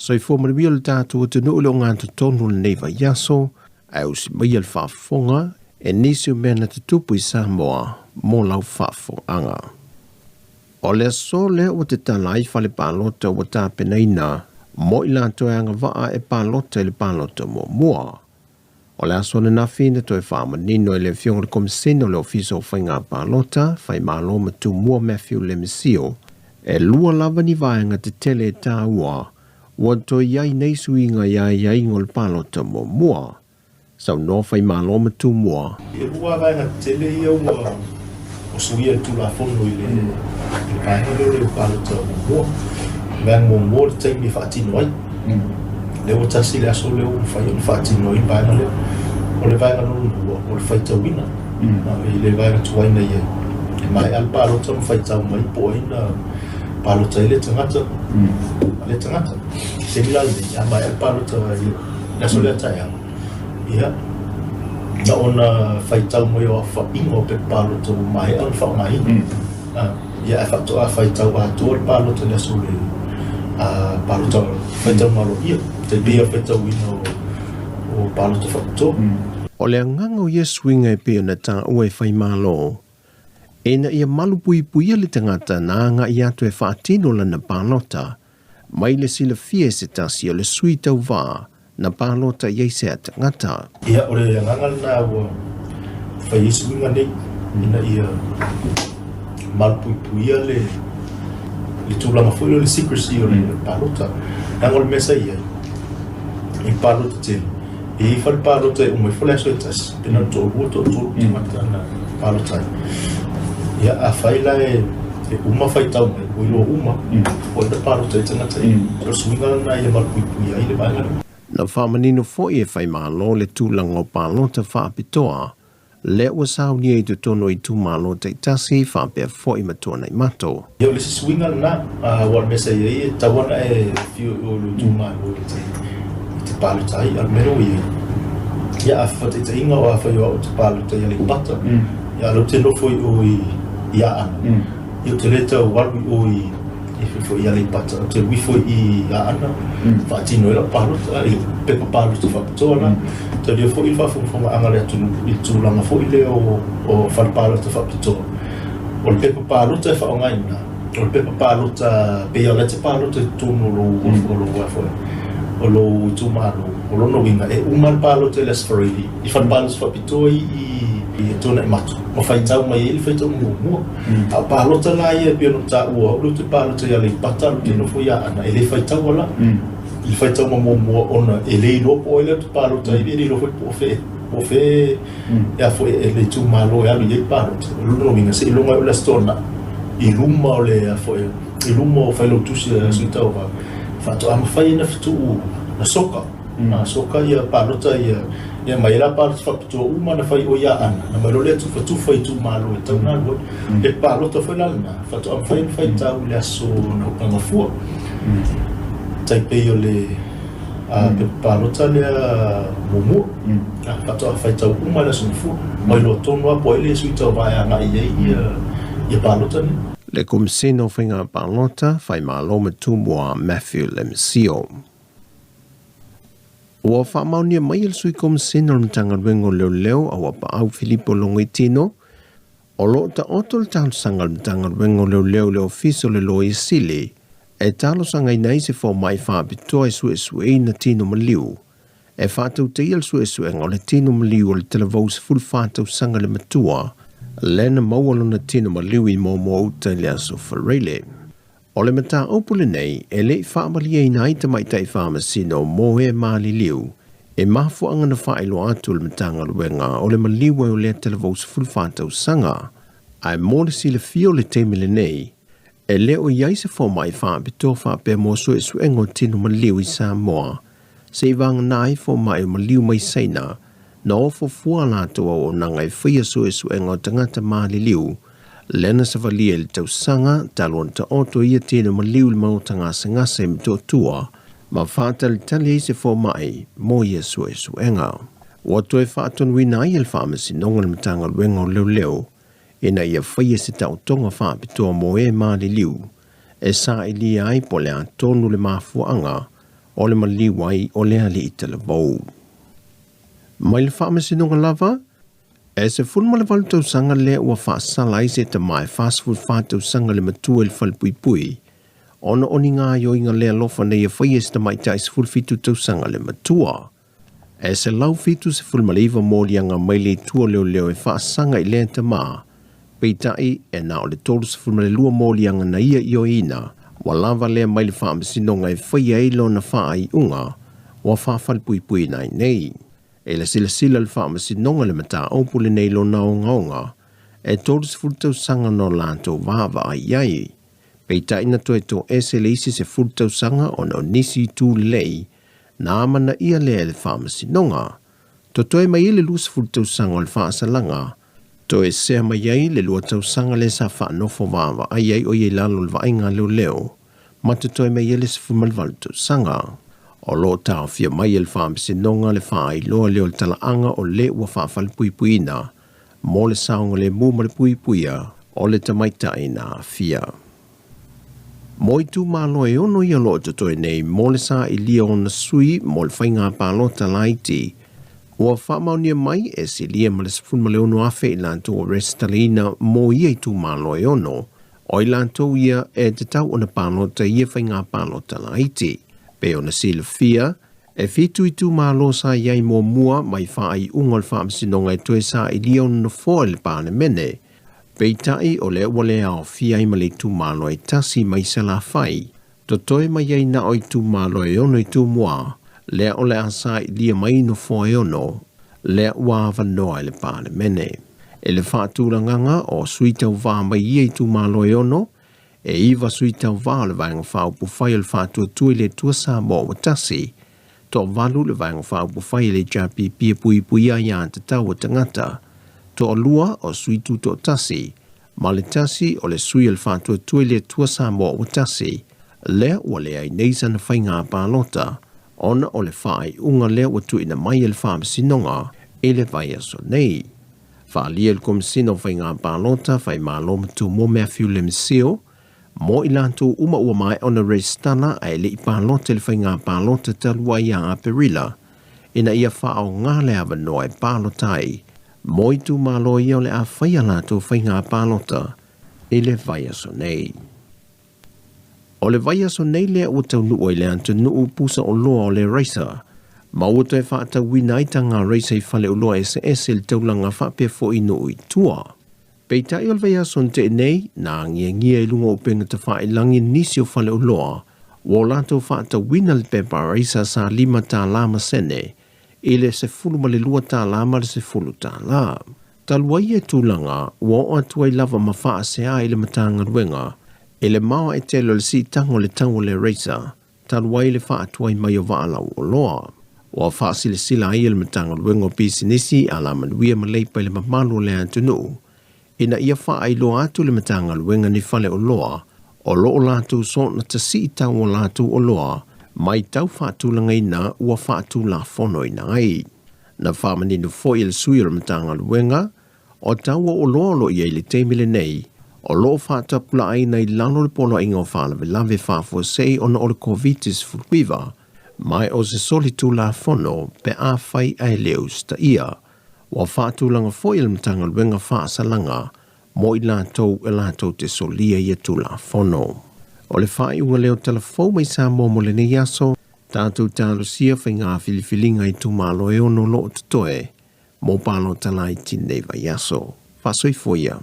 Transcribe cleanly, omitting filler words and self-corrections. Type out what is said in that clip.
Soifua manuia lo tatou atunuu i le ogatotonu o lenei vaiaso, ae usi maia le faafofoga e nisi o mea na tutupu i Samoa mo lau faafofogaaga. O le aso lea ua tatala ai fale palota ua tapenaina mo i latou e agavaa e palota i le palota muamua. O le aso ananafi na toe faamanino e le Afioga i le Komesina o le Ofisa o Faiga Palota, Faimalo ma Tumua Matthew Lemisio, e lua lava ni vaega tetele e taua ua toe i ai nei suiga i aiaiga o le palota muamua. Saunoa Faimalo ma Tumua. E lua vaega tetele ia ua suia le Tulafono i le vaega lea o le palota muamua. Vaega muamua o le taimi e faatino ai. Lea ua tasi le aso lea ua mafai ona faatino ai le vaega lea. O le vaega lona lua, o le faitauina. I le vaega tuai na i ai, e maea le palota ma faitau mai po o ai na palota ai lea tagata ma lea tagata. Taimi la lenei, a maea le palota i le aso lea taeao, ia, na ona faitau mai o aofaiga o pepa palota ua maea ona faaaogaina. Ia, ae faatoa faitau atoa le palota i le aso o le palota faitauga aloaia, tai pei o le faitauina o palota faapitoa. O le agaga o ia suiga e pei ona taua e Faimalo, ina ia malupuipuia le tagata na agai atu e faatino lana palota, mai le silafia e se tasi o le sui tauva na palota i ai sea tagata. Ia, o le agaga lena ua fai ai suiga nei, ina ia malupuipuia le le tulaga foi lea o le secrecy o le palota. Leaga o le mea sa i ai, i palota tele, e i ai fale palota e uma ifo le aso e tasi, pe na o le toalua, toatolu tagata na palota ai. Ia, afai la e uma faitau mai, ua iloa uma, o ai na palota ai tagata ia. O le suiga lena ia malupuipuia ai le vaega lea. Na faamanino foi e Faimalo le tulaga o palota faapitoa lea ua saunia i totonu o itumalo taitasi faapea foi ma Tuanaimato. Ia o le isi suiga lena, aua o le mea sa i ai e tatau lava ona e afio i o i lou itumalo e te palota ai, a o le mea lea ua i ai, ia a faataitaiga o afai o au ou te palota i Aleipata, ia a o lea ou te nofo i o i Aana, ia ou te le tau alu i o i E foi i Aleipata, ou te ui foi i Aana, faatino ai lau palota, i pepa palota faapitoa la. Talia foi le faafogafogaaga a le atunuu i le tulaga foi lea o fale palota faapitoa. O le pepa palota e faaaogaina, o le pepa palota pei lava o la e te palota i totonu o lou, o lou a foi, o lou itumalo. O lona uiga, e uma le palota i le Aso Faraile, i fale palota faapitoa i Tuanaimato, ma faitau mai ai le faitau muamua. A o palota la ia e pei ona ou taua, o lea ou te palota i Aleipata, o lea ou te nofo i Aana, e le faitaua la i le faitauga muamua ona e le iloa po o ai lea ou te palota ai, e le iloa foi po o fea, po o fea e a foi le itumalo e alu i ai le palota. O lona uiga, seiloga e oo i le Aso Toonai i luma o le a foi, i luma o Failautusi a Sui Tauva, faatoa mafai ai ona fetuu na soka. A soka ia palota ia, ia mai la palota faapitoa uma na fai o i Aana, na mai loa lea tufatufa i itumalo e tatau ona alu ai. Le palota foi la lena, faatoa mafai ona faitau i le aso na Gafua. Tai pei o le pepa palota lea muamua, faatoa faitau uma i le aso Gafua. Ma iloa tonu lava po o ai le sui tauva e agai i ai ia palota nei. Le Komesina o Faiga Palota, Faimalo ma Tumua Matthew Lemesio. Ua faamaonia mai e le Sui Komesina o le Matagaluega o Leoleo Auapaau Filipo Logoitino, o lo o taoto le talosaga a le Matagaluega o Leoleo i le Ofisa o le Loia Sili e talosagaina ai se fomai faapitoa e suesueina tino maliu e faatautaia le suesuega o le tino maliu o le talavou 14 tausaga le matua lea na maua lona tino maliu i Moamoa Uta i le aso Faraile. O le mataupu lenei e le i faamalieina ai tamaitai faamasino mo e maliliu e mafuaaga na faailoa atu e le Matagaluega o le maliu ai o lea talavou 14 tausaga. Ae mo le silafia o le taimi lenei, e le o i ai se fomai faapitoa faapea mo suesuega o tino maliu i Samoa, seivagana ai fomai o maliu mai Saina na ofo fua a latou auaunaga e faia suesuega o tagata maliliu lea na savalia i le tausaga talu ona taoto ia tino maliu i le maota gasegase i Motootua ma faatalitali ai se fomai mo ia suesuega. Ua toe faatonuina ai e le Faamasinoga le Matagaluega o Leoleo ina ia faia se taotoga faapitoa mo e maliliu e sailia ai po o le a tonu le mafuaaga o le maliu ai o le alii talavou. Mai le faamasinoga lava, e 18 tausaga lea ua faasala ai se tama e 44 tausaga le matua i le falepuipui, ona o ni gaoioiga le alofa nei e faia e se tamaitai 17 tausaga le matua. E 179 moliaga mai le itu o leoleo e faasaga i lea tama, peitai e na o le 32 moliaga na ia ioeina, ua lava lea mai le faamasinoga e faia ai lona faaiuga ua faafalepuipuiina ai nei. E le silasila le faamasinoga le mataupu lenei lona ogaoga, e 30 tausaga no latou vaavaai ai. Peitai na toe toese le isi 10 tausaga ona o nisi itu lelei na amanaia lea e le faamasinoga. Totoe mai ai le 20 tausaga o le faasalaga, toesea mai ai le 2 tausaga lea sa faanofo vaavaai ai o ia i lalo o le vaaiga a leoleo, ma totoe mai ai le 18 tausaga. O lo o taofia mai e le faamasinoga le faailoa lea o le talaaga o le ua faafalepuipuiina mo le saogalemu ma le puipuia o le tamaitai na aafia. Mo itumalo e 6 ia o lo o totoe nei mo le sailia o ona sui mo le faiga palota laiti, ua faamaonia mai e silia ma le 16,000 i latou ua resitalaina mo ia itumalo e 6, o i latou ia e tatau ona palota i ia faiga palota laiti. Pei ona silafia, e 7 itumalo sa i ai muamua mai faaiuga o le faamasinoga e toe sailia ona nofoa i le Palemene, peitai o lea ua le aofia ai ma le itumalo e 1 mai Salafai, totoe mai ai na o itumalo e 6 i Tumua, lea o le a sailia mai nofoa e 6, lea ua avanoa i le Palemene. E le faatulagaga o sui tauvā mai ia itumalo e 6, e 9 sui tauvā o le Vaega Faaupufai o le Faatuatua i le Atua Samoa ua tasi, toavalu le Vaega Faaupufai e le HRPP e puipuia ai a tatau o tagata, toalua o sui tutoatasi, ma le 1 o le sui o le Faatuatua i le Atua Samoa ua tasi, lea ua leai nei sana faiga palota, ona o le faaiuga lea ua tuuina mai e le Faamasinoga i le vaiaso nei. Faaalia e le Komesina o Faiga Palota, Faimalo ma Tumua Matthew Lemeseo, mo i latou uma ua maea ona resitala ae le i palota i le faiga palota talu ai ia Aperila, ina ia faaaoga le avanoa e palota ai mo itumalo ia o le a faia latou faiga palota i le vaiaso nei. O le vaiaso nei lea ua taunuu ai le atunuu pusa oloa o le raisa, ma ua toe faatauina ai taga raisa i faleoloa eseese i le taulaga faapea foi i nuu i tua. Peitai o le vaiaso na tea nei, na agiagia i luga o upega tafailagi nisi o faleoloa ua o latou faatauina le pepa raisa sa $5 ma sene i le $12 ma le $10. Talu ai ia tulaga, ua oo atu ai lava ma faasea i le Matagaluega i le maoae tele o le siitaga o le tau o le raisa, talu ai le faatuai mai o vaalau oloa. Ua faasilasila ai e le Matagaluega o Pisinisi, Alamanuia ma Leipa i le mamalu o le atunuu, ina ia faailoa atu le Matagaluega ni faleoloa o lo o latou soona tasii tau o latou oloa mai tau faatulagaina ua faatulafonoina ai. Na faamanino foi e le sui o le Matagaluega o tau o oloa o lo o i ai i le taimi lenei, o lo o faatapulaaina i lalo o le Poloaiga o Faalavelave Faafuasei ona o le Koviti-19, ma o se soli tulafono pe afai ae le usitaia. Ua faatulaga foi e le Matagaluega faasalaga mo i latou e latou te solia ia tulafono. O le faaiuga lea o Tala Fou mai Samoa mo lenei aso, tatou talosia faiga filifiliga itumalo e 6 o lo o totoe mo palota laiti nei vaiaso. Faasoifua ia.